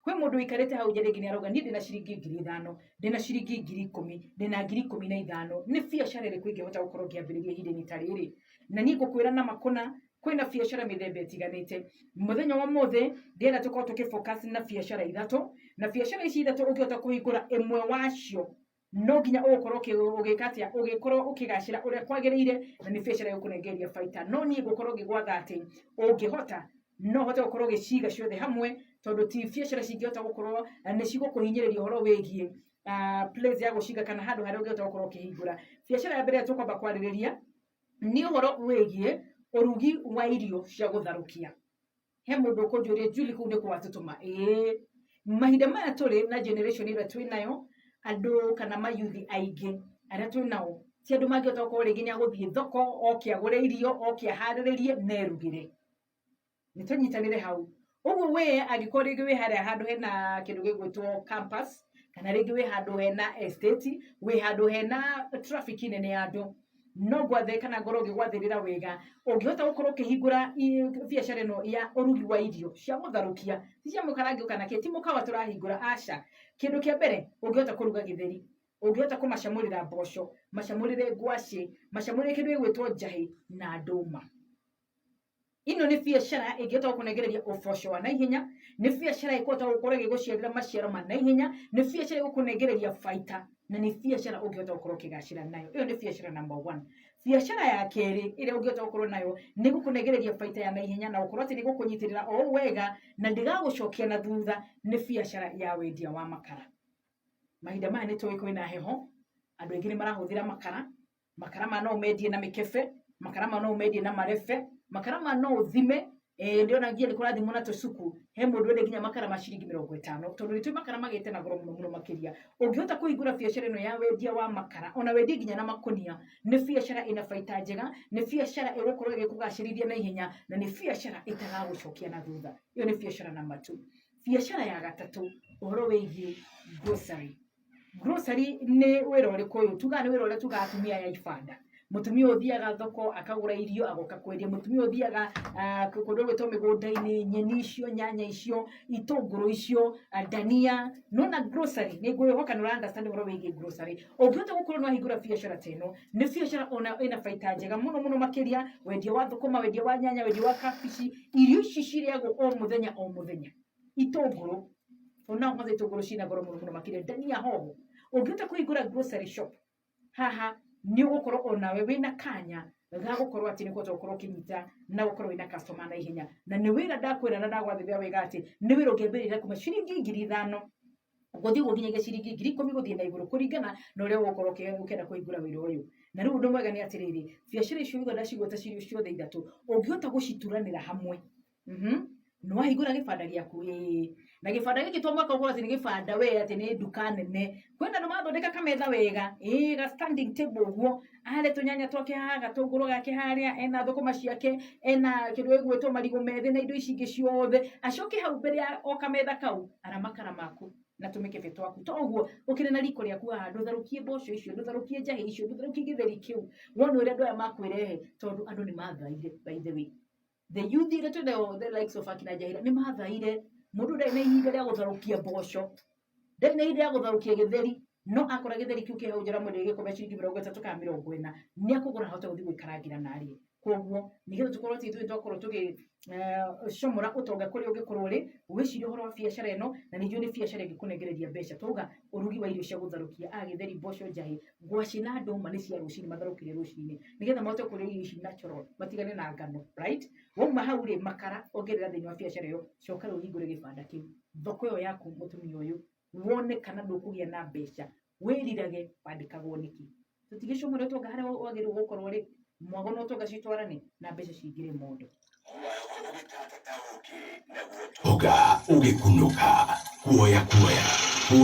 Kwĩ mũndũ ũikarĩte hau nja rĩngĩ nĩ arauga niĩ ndĩna ciringi 5,000, ndĩna ciringi 10,000, ndĩna 15,000, nĩ biacara ĩrĩkũ ingĩhota gũkorwo ngĩambĩrĩria ihinda-inĩ ta rĩrĩ? Na niĩ ngũkwĩra na makũna kwĩna biacara mĩthemba ĩtiganĩte. Mũthenya wa ũmũthĩ ndĩrenda tũkorwo tũkĩ focus na biacara ithatũ, na biacara ici ithatũ ũngĩhota kũhingũra ĩmwe wacio no nginya ũgũkorwo ũgĩka atĩa, ũgĩkorwo ũkĩgacĩra ũrĩa kwagĩrĩire, na nĩ biacara ĩgũkũnengereria baita. No niĩ ngũkorwo ngĩgwatha atĩ ũngĩhota no ũhote gũkorwo ũgĩciga ciothe hamwe, tondũ ti biacara cingĩhota gũkorwo nĩ cigũkũhinyĩrĩria ũhoro wĩgiĩ place ya gũciga kana handũ harĩa ũngĩhota gũkorwo ũkĩhingũra. Biacara ya mbere ĩrĩa tũkwamba kwarĩrĩria nĩ ũhoro wĩgiĩ ũrugi wa irio cia gũtharũkia. He mũndũ ũkũnjũria, Julie, kũu nĩkuo watũtũma? Ĩĩ, mahinda maya tũrĩ na generation ĩrĩa twĩ nayo, andũ kana mayuthi aingĩ arĩa twĩ nao ti andũ mangĩhota gũkorwo rĩngĩ nĩ agũthiĩ thoko oke agũre irio, oke aharĩrĩrie na erugĩre. Nĩ tũnyitanĩre hau. Ũguo we angĩkorwo rĩngĩ wĩ harĩa handũ hena kĩndũ gĩgwĩtwo campus, kana rĩngĩ wĩ handũ hena estate, wĩ handũ hena traffic nene ya andũ, no ngwathe kana ngorwo ngĩgwathĩrĩra wega, ũngĩhota gũkorwo ũkĩhingũra biacara ĩno ya ũrugi wa irio cia gũtharũkia, ti cia mũkarangĩko kana kĩ, ti mũkawa tũrahingũra, aca. Kĩndũ kĩa mbere ũngĩhota kũruga gĩtheri, ũngĩhota kũmacamũrĩra mboco, macamũrĩre ngwacĩ, macamũrĩre kĩndũ gĩgwĩtwo njahĩ na ndũma. Ĩno nĩ biacara ĩngĩhota gũkũnengereria ũboco wa naihenya, nĩ biacara ĩkũhota gũkorwo ĩgĩgũciarĩra maciaro ma naihenya, nĩ biacara ĩgũkũnengereria baita, na nĩ biacara ũngĩhota gũkorwo ũkĩgacĩra nayo. Ĩyo nĩ biacara number one. Biacara ya kerĩ ĩrĩa ũngĩhota gũkorwo nayo nĩ gũkũnengereria baita ya naihenya na gũkorwo atĩ nĩ ĩgũkũnyitĩrĩra o ũũ wega na ndĩgagũcokia na thutha, nĩ biacara ya wendia wa makara. Mahinda maya nĩ tũĩ kwĩna heho, andũ aingĩ nĩ marahũthĩra makara. Makara ma no ũmendie na mĩkebe, makara ma no ũmendie na marebe, makara ma no ũthime. Ndĩrona nginya nĩ kũrathimwo na tũcuku. He mũndũ wendia nginya makara ma ciringi 50, tondũ nĩ tũĩ makara magĩte na goro mũno mũno makĩria. Ũngĩhota kũhingũra biacara ĩno ya wendia wa makara, ona wendie nginya na makũnia, nĩ biacara ĩna baita njega, nĩ biacara ĩgũkorwo ĩgĩkũgacĩrithia na ihenya, na nĩ biacara ĩtagagũcokia na thutha. Ĩyo nĩ biacara number two. Biacara ya gatatũ, ũhoro wĩgiĩ grocery. Grocery nĩ wĩra ũrĩkũ ũyũ? Tugaga nĩ wĩra ũrĩa tugaga atumia aya a ibanda. Mũtumia ũyũ ũthiaga thoko akagũra irio agoka kwendia. Mũtumia ũyũ ũthiaga kũndũ gũgwĩtwo mĩgũnda-inĩ, nyeni icio, nyanya icio, itũngũrũ icio, ndania. Nĩ wona grocery, nĩ ngwĩhoka nĩ ũra understand ũhoro wĩgiĩ grocery. Ũngĩhota gũkorwo nĩ wahingũra biacara ta ĩno, nĩ biacara ona ĩna baita njega mũno mũno makĩria, wendia wa thũkũma, wendia wa nyanya, wendia wa kabici, irio ici cirĩagwo o mũthenya o mũthenya. Itũngũrũ, ona kwanza itũngũrũ ciĩna goro mũno mũno makĩria, ndania, hoho. Ũngĩhota kũhingũra grocery shop haha, nĩ ũgũkorwo onawe wĩna kanya ga gũkorwo atĩ nĩ ũkũhota gũkorwo ũkĩnyita na gũkorwo wĩna customer na ihenya. Na nĩ wĩra ndakwĩra na ndagwathĩrĩra wega atĩ nĩ wĩra ũngĩambĩrĩria kuma ciringi 5,000 gũthiĩ ũguo nginyagia ciringi 10,000 gũthiĩ na igũrũ, kũringana na ũrĩa ũgũkorwo ũkĩenda kũhingũra wĩra ũyũ. Na rĩu ũndũ mwega nĩ atĩrĩrĩ, biacara icio ciothe ndacigweta cirĩ ciothe ithatũ, ũngĩhota gũcituranĩra hamwe, Nĩ wahingũra gĩbanda gĩaku ĩĩ, na gĩbanda gĩkĩ to mũhaka ũkorwo atĩ nĩ gĩbanda we atĩ nĩ nduka nene. Kwĩna andũ marathondeka kametha wega, ĩĩ ga standing table ũguo, are tũnyanya twake haha, gatũngũrũ gake harĩa, ena thũkũma ciake, ena kĩndũ gĩgwĩtwo marigũ methĩ na indo ici ingĩ ciothe. Acoke hau mbere ya o kametha kau, ara makara maku na tũmĩkebe twaku. To ũguo, ũkĩrĩ na riko rĩaku haha, ndũtherũkie mboco icio, ndũtherũkie njahĩ icio, ndũtherũkie gĩtheri kĩu. Wone ũrĩa andũ aya makwĩrehe, tondũ andũ nĩ mathaire by the way. The youth ĩrĩa twĩ nayo, the likes of akina Njahira, nĩ mathaire. Mũndũ ndarĩ na ihinda rĩa gũtherũkia mboco, ndarĩ na ihinda rĩa gũtherũkia gĩtheri, no akora gĩtheri kĩu kĩ hau nja ũramwenderia gĩkombe ciringi 30 kana 40, nĩ akũgũra ahote gũthiĩ gwĩkarangĩra na arĩe. Koguo nĩgetha tũkorwo atĩ ithuĩ twakorwo tũgĩ comora ũtonga kũrĩa ũngĩkorwo ũrĩ, wĩcirie ũhoro wa biacara ĩno, na nĩ njũĩ nĩ biacara ĩngĩkũnengereria mbeca. Twauga ũrugi wa irio cia gũtherũkia, a gĩtheri, mboco, njahĩ, ngwacĩ na ndũma nĩ cia rũcinĩ, matherũkire rũcinĩ, nĩgetha mahote kũrĩa irio ici natural, matigane na ngano, right? Wauma hau rĩ, makara ongerera thĩinĩ wa biacara ĩyo, coka rĩu ũhingũre gĩbanda kĩu, thoko ĩyo yaku mũtumia ũyũ, wone kana ndũkũgĩa na mbeca, wĩrirage wandĩkagwo nĩkĩ. Tũtigĩcomore ũtonga harĩa wagĩrĩirwo gũkorwo rĩ, mwago na ũtonga citwarane na mbeca cingĩre mondo. Ũtonga ũgĩkunũka, kuoya kuoya.